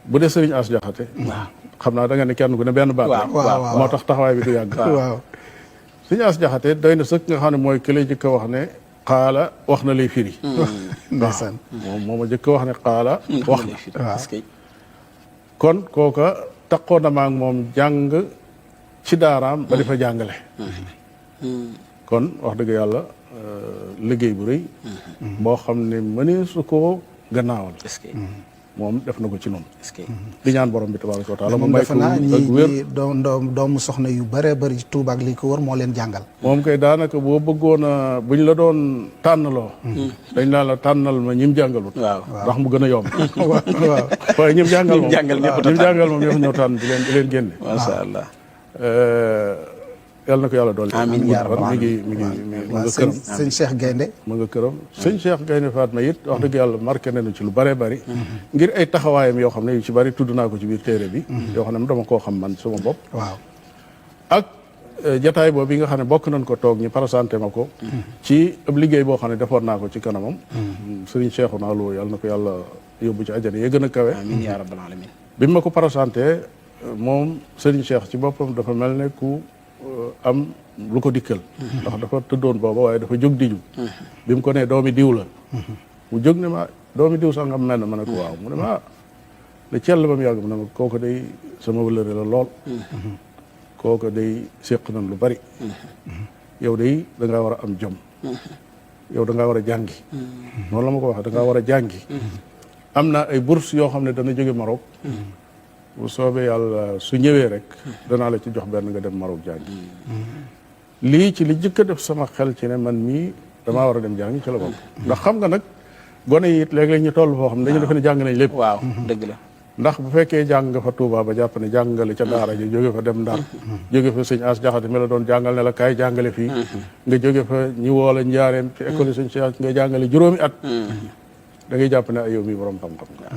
bu dee sëriñ As Jaxate xam naa da nga ne kenn ku ne benn baat la moo tax taxawaay bi du yàgg waaw sëriñ As Jaxate doy na sëkk nga xam ne mooy ki lay jëkk a wax ne xaala wax na lay firi ndeysaan moom a jëkk a wax ne xaala wax na waaw kon kooka taqoo na maag moom jàng ci daaraam ba di fa jàngale kon wax dëgg yàlla liggéey bu rëy boo xam ne mënee su ko gannaawal moom def na ko ci noonu di ñaan borom bi tabaaraka wa taala moom defe naa ñi doomu soxna yu bëree bëri ci Tuuba ak li ko wër moo leen jàngal moom kay daanaka boo bëggoon a buñ la doon tànnaloo dañ laa la tànnal ma ñim jàngalut ndax mu gën a yomb waaw waaye ñim jàngal moom ñim jàngal moom ñëpp ñoo tànn di leen génne masha Allah yàlla na ko yàlla doole amiin yaa rabbal mi nga këram sëñ Cheikh Gaynde mu nga këram sëñ Cheikh Gaynde Fatma it wax dëgg yàlla marqué nañu ci lu bëree bëri ngir ay taxawaayam yoo xam ne yu ci bëri tudd naa ko ci biir téere bi yoo xam ne dama koo xam man sama bopp waaw ak jataay boobu yi nga xam ne bokk nañ ko toog ñi présenté ma ko ci ab liggéey boo xam ne defoon naa ko ci kanamam sëriñ Cheikhouna Lo yàlla na ko yàlla yóbbu ci àjjana ya gën a kawe amiin yaa rabbal alamin bi ma ko présenté moom sëriñ Cheikh ci boppam dafa mel ne ku am lu ko dikkal ndax dafa tëddoon booba waaye dafa jóg di ju bi mu ko nee doomi diw la mu jóg ne ma doomi diw sax nga mel ne ma ne ko waaw mu ne ma ne cell ba mu yàgg mu ne ma kooku day sama wëllëre la lool kooku day séq nañ lu bari yow day da ngaa war a am jom yow da ngaa war a jàngi noonu la ma ko waxee da ngaa war a jàngi am na ay bourse yoo xam ne dana jóge Maroc bu soobee yàlla su ñëwee rek danaa la ci jox benn nga dem Maroc jàngi lii ci li jëkk a def sama xel ci ne man mii damaa war a dem jàngi ci la bokk ndax xam nga nag gone yi it léeg-léeg ñu toll foo xam ne dañu defe ne jàng nañ lépp waaw dëgg la ndax bu fekkee jàng nga fa Touba ba jàpp ne jàngale ca daara ji jóge fa dem Ndar jóge fa sëñ As Jaxate mi la doon jàngal ne la kaay jàngale fii nga jóge fa ñi woola njaareem ci école sëñ Cheikh nga jàngale juróomi at da ngay jàpp ne ay yow mi borom xam-xam nga